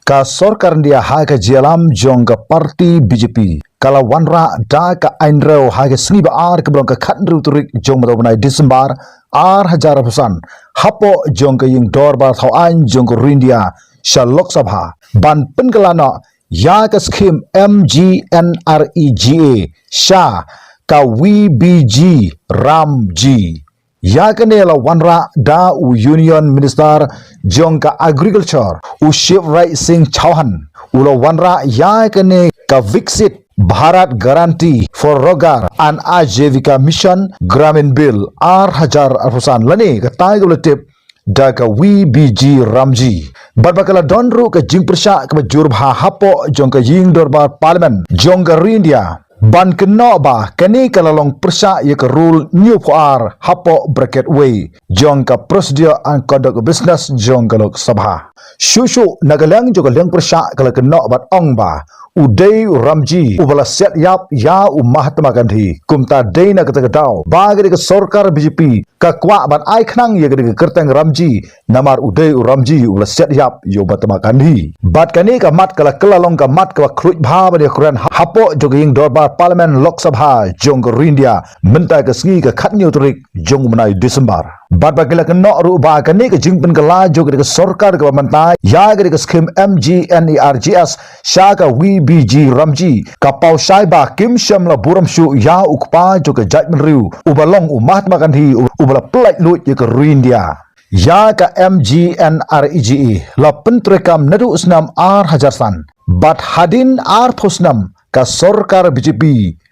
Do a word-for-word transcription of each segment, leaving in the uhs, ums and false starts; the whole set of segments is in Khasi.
Ka sorkar India ha ka jingïalam jong ka parti B J P ka la wanrah da ka aiñ rew ha ka sngi ba ar kaba long ka khathynriew tarik jong u bnai December ar hajar arphew san hapoh jong ka ïing dorbar thaw aiñ jong ka ri India sha Lok Sabha ban pynkylla noh ïa ka skhim M G N R E G A sha ka V B G Ramji. Ïa kane la wanrah da u Union Minister jong ka Agriculture, u Shivraj Singh Chouhan, u la wanrah ïa kane ka Viksit Bharat Guarantee for Rozgar and Ajeevika Mission Gramin Bill ar hajar arphew san lane ka tai kaba la tip da ka V B G Ramji. Bad ba ka la don ruh ka jingpyrshah kaba jur bha hapoh jong ka ïing dorbar Parliament jong ka ri India ban kynnoh ba kane ka la long pyrshah ïa ka rule hynñiewphew ar hapoh bracket wei jong ka Procedure and Conduct of Business jong ka Lok Sabha. Shuh shuh na ka liang jong ka liang pyrshah ka la kynnoh bad ong ba u dei u Ramji uba la siat ïap ïa u Mahatma Gandhi, kumta dei na kata ka daw ba ka dei ka sorkar B J P ka kwah ban ai khnang ïa ka dei ka kyrteng Ramji namar u dei u Ramji uba la siat ïap ïa u Mahatma Gandhi. Bad kane ka mat ka la kylla long ka mat kaba khluit bha ban ïakren hapoh jong ka ïing dorbar Parliament Lok Sabha jong ka ri India mynta ka sngi ka khathynñiew tarik jong u bnai December. Bad ba ki la kynnoh ruh ba kane ka jingpynkylla jong ka dei ka sorkar kaba mynta ïa ka dei ka skhim M G N E R G S sha ka V B G Ramji ka paw shai ba kim shym la burom shuh ïa u kpa jong ka jaitbynriew uba long u Mahatma Gandhi uba la pyllait luid ïa ka ri India. Ïa ka M G N R E G A la pyntreikam naduh snem ar hajar san bad hadien arphew snem ka sorkar B J P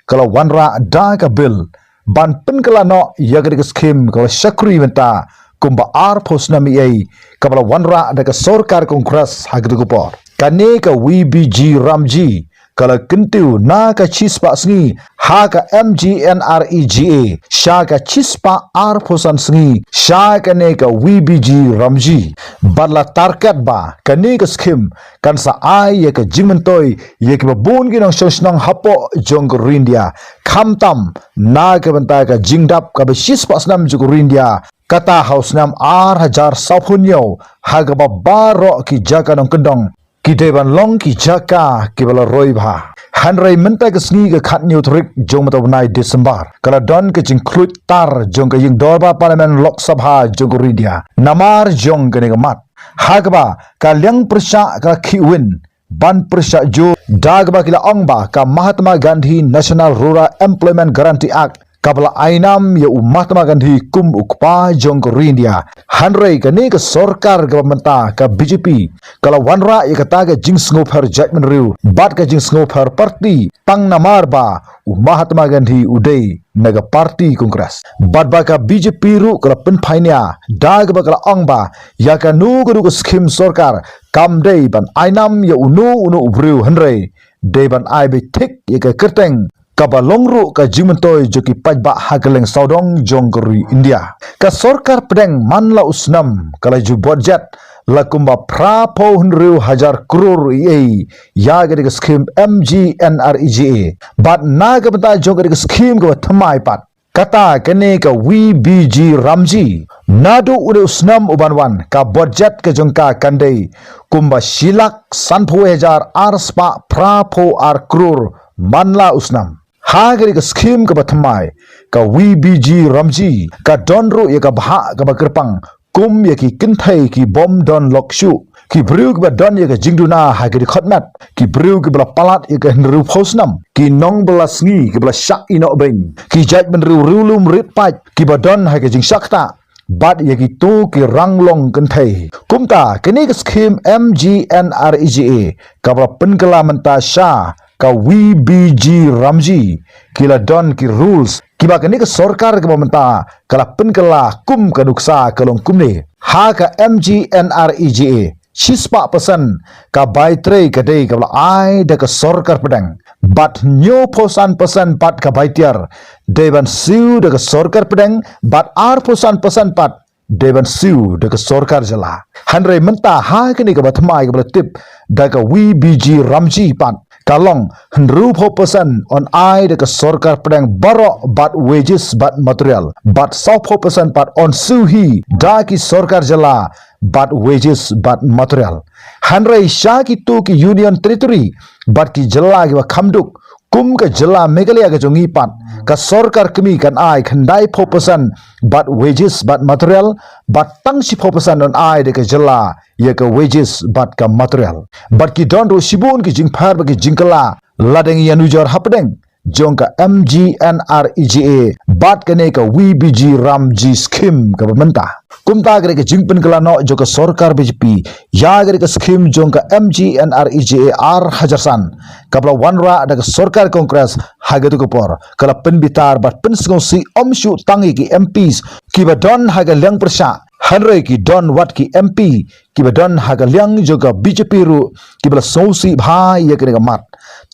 ka la wanrah da ka bill ban pynkylla noh ïa ka dei ka skhim kaba la shakri mynta kumba arphew snem eiei kaba la wanrah da ka sorkar Congress ha kata ka por. Kane ka V B G Ramji ka la kyntiew na ka shispah sngi ha ka M G N R E G A sha ka shispah arphew san sngi sha kane ka V B G Ramji. Bad la target ba kane ka skhim kan sa ai ïa ka jingmyntoi ïa kiba bun ki nongshong shnong hapoh jong ka ri India, khamtam na ka bynta ka jingdap kaba shispah snem jong ka ri India, kata ha u snem ar hajar sawphew hynñiew ha kaba baroh ki jaka nongkyndong ki dei ban long ki jaka kiba la roi bha. Hynrei mynta ka sngi ka khathynñiew tarik jong mynta u bnai December ka la don ka jingkhluit tar jong ka ïing dorbar Parliament Lok Sabha jong ka ri India namar jong kane ka mat ha kaba ka liang pyrshah ka la khih win ban pyrshah jur da kaba ki la ong ba ka Mahatma Gandhi National Rural Employment Guarantee Act kaba la ai nam ïa u Mahatma Gandhi kum u kpa jong ka ri India. Hynrei kane ka sorkar kaba mynta ka B J P ka la wanrah ïa kata ka jingsngewpher jaitbynriew bad ka jingsngewpher parti tang namar ba u Mahatma Gandhi u dei na ka parti Congress. Bad ba ka B J P ruh ka la pynphai nia da kaba ka la ong ba ïa kano kano ka skhim sorkar kam dei ban ai nam ïa uno uno u briew hynrei dei ban ai beit thik ïa ka kyrteng kaba long ruh ka jingmyntoi jong ki paidbah ha kylleng sawdong jong ka ri India. Ka sorkar pdeng man la u snem ka la ju budget la kumba phraphew hynriew hajar klur eiei ïa ka dei ka skhim M G N R E G A. Bad na ka bynta jong ka dei ka skhim kaba thymmai pat kata kane ka V B G Ramji naduh u dei u snem u ban wan ka budget ka jong ka kan dei kumba shi lak sanphew hajar ar spah phraphew ar klur man la u snem. Ha ka dei ka skhim kaba thymmai ka V B G Ramji ka don ruh ïa ka bhah kaba kyrpang kum ïa ki kynthei ki bym don lok shuh, ki briew kiba don ïa ka jingduna ha ka dkhot met, ki briew kiba la palat ïa ka hynriewphew snem, ki nongbylla sngi kiba la shah ïehnoh beiñ, ki jaitbynriew riewlum rit paid kiba don ha ka jingshah ktah bad ïa kito ki ranglong kynthei. Kumta kane ka skhim M G N R E G A kaba la pynkylla mynta sha ka V B G Ramji ki la don ki rules kiba kane ka sorkar kaba mynta ka la pynkylla kum ka nuksa ka long kumne. Ha ka M G N R E G A shispah percent ka bai trei ka dei kaba la ai da ka sorkar pdeng bad hynñiewphew san percent pat ka bai tiar dei ban siew da ka sorkar pdeng bad arphew san percent pat dei ban siew da ka sorkar jylla. Hynrei mynta ha kane kaba thymmai kaba la tip da ka V B G Ramji pat ka long hynriewphew percent yn ai da ka sorkar pdeng baroh bad wages bad material, bad sawphew percent pat yn siew hi da ki sorkar jylla bad wages bad material. Hynrei sha kito ki Union Territory bad ki jylla kiba kham duk, kum ka jylla Meghalaya ka jong ngi pat, ka sorkar kmie kan ai khyndaiphew percent bad wages bad material, bad tang shiphew percent yn ai da ka jylla ïa ka wages bad ka material. Bad ki don ruh shibun ki jingpher bad ki jingkylla, lada ngi ïanujor hapdeng jong ka M G N R E G A bad kane ka V B G Ramji Scheme kaba mynta. Kumta ka dei ka jingpynkylla noh jong ka sorkar B J P ïa ka dei ka scheme jong ka M G N R E G A ar hajar san, kaba la wanrah da ka sorkar Congress ha katu ka por, ka la pynbitar bad pynsngewsih ym shuh tang ïa ki M Ps kiba don ha ka liang pyrshah, hynrei ki don wat ki M P kiba don ha ka liang jong ka B J P ruh kiba la sngewsih bha ïa kane ka mat.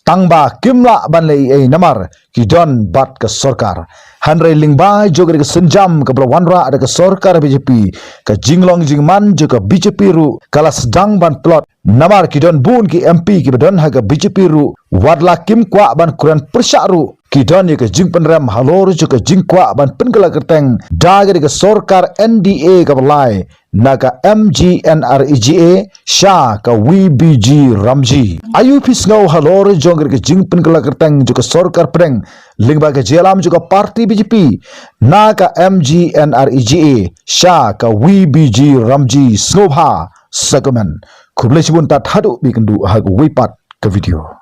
Tang ba kim lah ban leh ei ei namar ki don bad ka sorkar. Hynrei lyngba jong ka dei ka sienjam kaba la wanrah da ka sorkar B J P, ka jinglong jingman jong ka B J P ruh ka la sdang ban tlot, namar ki don bun ki M P kiba don ha ka B J P ruh, wat la kim kwah ban kren pyrshah ruh, ki don ïa ka jingpynrem halor jong ka jingkwah ban pynkylla kyrteng da ka dei ka sorkar N D A kaba lai na ka M G N R E G A sha ka V B G Ramji. Aïu phi sngew halor jong ka dei ka jingpynkylla kyrteng jong ka sorkar pdeng lyngba ka jingïalam jong ka party B J P na ka M G N R E G A sha ka V B G Ramji? Sngewbha sa comment. Khublei shibun, tad haduh ba ïakynduh ha kawei pat ka video.